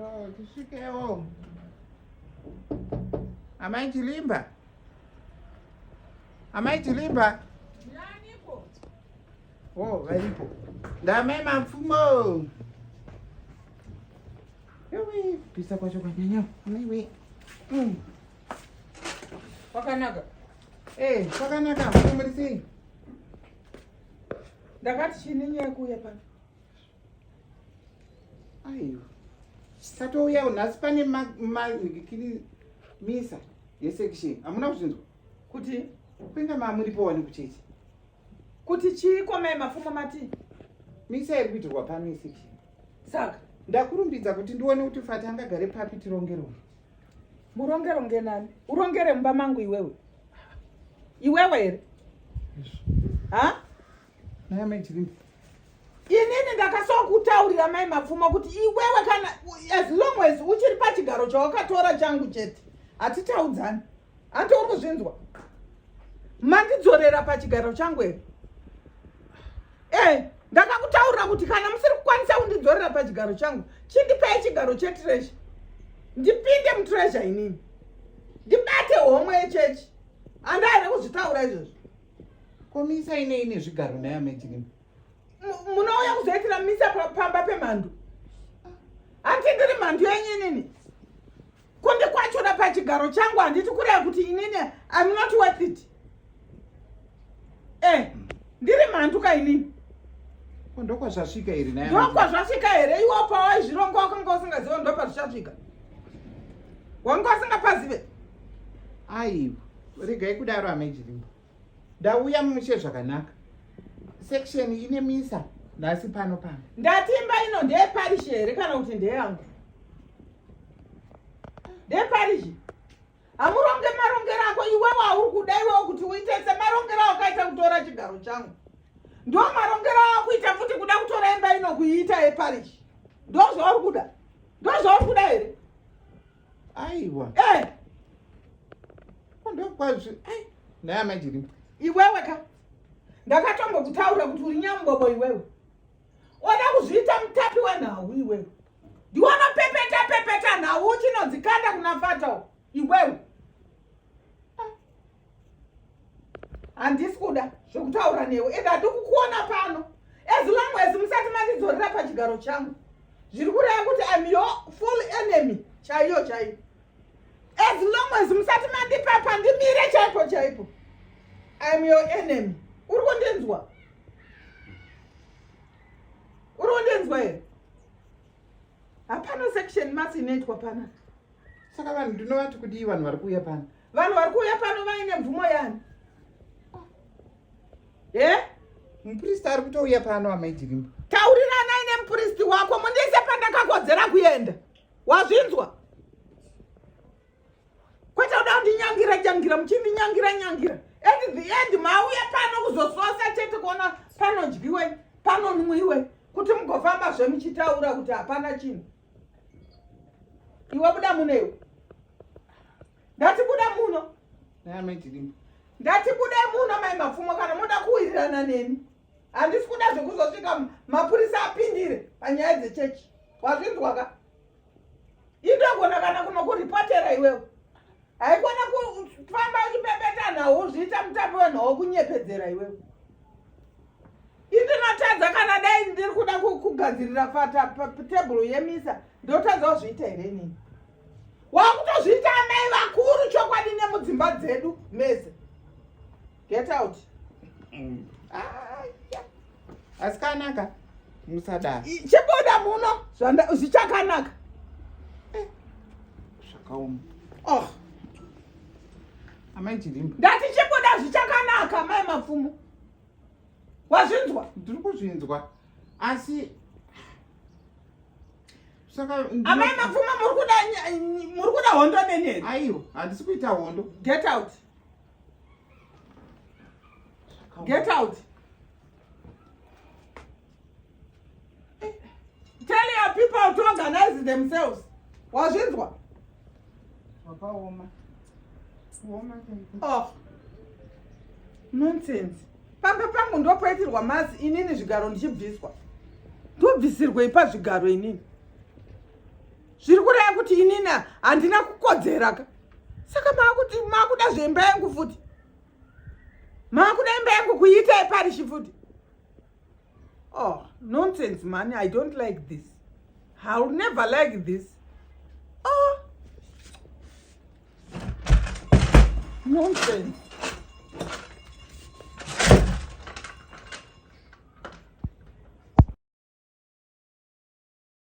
Oh, tisvikewo. Amai Chilimba. Amai Chilimba. Yaniko. Oh, varipo. Ndamai Mapfumo. Yowe, kupisa kwacho kwanyanya. Amai we. Kwakanaka. Eh, kwakanaka. Muri sei? Ndakati chini nyaya kuuya pano. Aiwa. Tatouyawo nhasi pane misa yesection. Hamuna kuzvinzwa? Kuti kuinga mamuripo wani kuchechi. Kuti chiiko mai Mapfumo mati? Misa iri kuitirwa pano yesection. Saka ndakurumbidza kuti ndione kuti Fati angagare papi tirongerwe. Murongero ngenani? Urongere mumba mangu iwewe. Iwewe here? Ha? Naye mai Chirimba. Inini ndakasokutaurira mai Mapfumo kuti iwewe kana as long as uchiri pachigaro chawakatora changu chete hatitaudzani. Hanti uri kuzvinzwa? Mandidzorera pachigaro changu here? Eh, ndakakutaurira kuti kana musiri kukwanisa kundidzorera pachigaro changu chindipei chigaro chetreasure ndipinde mutreasure inini ndibate homwe yechechi. Handaire kuzvitaura izvozvo. Komisa inei nezvigaro naye amai Chirimba? Munouya kuzoitira misa pamba pemhandu. Hanti ndiri mhandu yenyu inini? Kundikwachura pachigaro changu handiti kureva kuti inini I'm not worth it. Eh, ndiri mhandu ka inini? Ndokwazvasvika here naye? Ndokwazvasvika here? Iwo pawaizvironga wakanga usingaziva ndopazvichasvika. Wanga usingapazive. Aiwa, regai kudaro amai Chirimba. Ndauya mushe zvakanaka. Section ine misa nhasi pano pano. Ndati imba ino ndeyeparishi here kana kuti ndeyangu? Ndeyeparishi. Hamuronge marongero ako iwewe auri kuda iwewe kuti uite semarongero awakaita kutora chigaro changu. Ndo marongero awakuita futi kuda kutora imba ino kuiita yeparishi. Ndo zvauri kuda. Ndo zvauri kuda here? Aiwa. Eh. Ndokwazvi. Ai, naye amai Chirimba. Iwewe ka. Ndakatombokutaura kuti uri nyamubobo iwewe. Oda kuzviita mutapi wenhau iwewe. Ndiwona pepeta pepeta nhau uchinodzikanda kuna Fata iwewe. Handisi kuda zvekutaura newe ende handiri kukuona pano as long as musati mandidzorera pachigaro changu zviri kureva kuti I'm your full enemy chaiyo chaiyo. As long as musati mandipa pandimire chaipo chaipo I'm your enemy. Uri kundinzwa? Uri kundinzwa here? Hapana section mass inoitwa pana. Saka vanhu ndinovati kudii vanhu vari kuuya pano? Vanhu vari kuuya pano vaine mvumo yani? Eh? Mupristi ari kutouya pano amai Chirimba. Tauriranai nemupristi wako mundiise pandakakodzera kuenda. Wazvinzwa? Kwete kuda kundinyangira nyangira muchindinyangira nyangira. At the end mauya pano kuzososa chete kuona panodyiwe panonwiwe kuti mugofamba zve muchitaura kuti hapana chinhu. Iwe buda muno iwe. Ndati buda muno. Ndati buda muno mai Mapfumo kana moda kuwirirana neni. Handisi kuda zvekuzosvika mapurisa apindire panyaya dzechechi. Wazvinzwa ka? Indogona kana kunokuripotera iwewe. Haikona kufamba uchipepeta nhau zviita mutapi wenhau kunyepedzera iwewe. Indinotadza kana dai ndiri kuda kugadzirira fata tebhuru yemisa ndotadza kuzviita here inini? Wakutozviita amai vakuru chokwadi nemudzimba dzedu mese. Get out. Asi kanaka musadaro. Chibuda muno zvichakanaka. Zvakaoma. Oh. Amai Chirimba. Ndati chibuda zvichakanaka mai Mapfumo. Wazvinzwa? Ndiri kuzvinzwa. Asi saka amai Mapfumo muri kuda hondo neni here? Aiwa, handisi kuita hondo. Get out. Get out. Tell your people to organize themselves. Wazvinzwa? Zvakaoma. Kuoma chaiko. Oh. Nonsense. Pamba pangu ndopoitirwa mazi inini zvigaro ndichibviswa. Ndobvisirwei pazvigaro inini? Zviri kureva kuti inini handina kukodzera ka. Saka maakuti maakuda zvemba yangu futi. Maakuda imba yangu kuiita yeparishi futi. Oh, nonsense man, I don't like this. I'll never like this. Oh. Nonsense.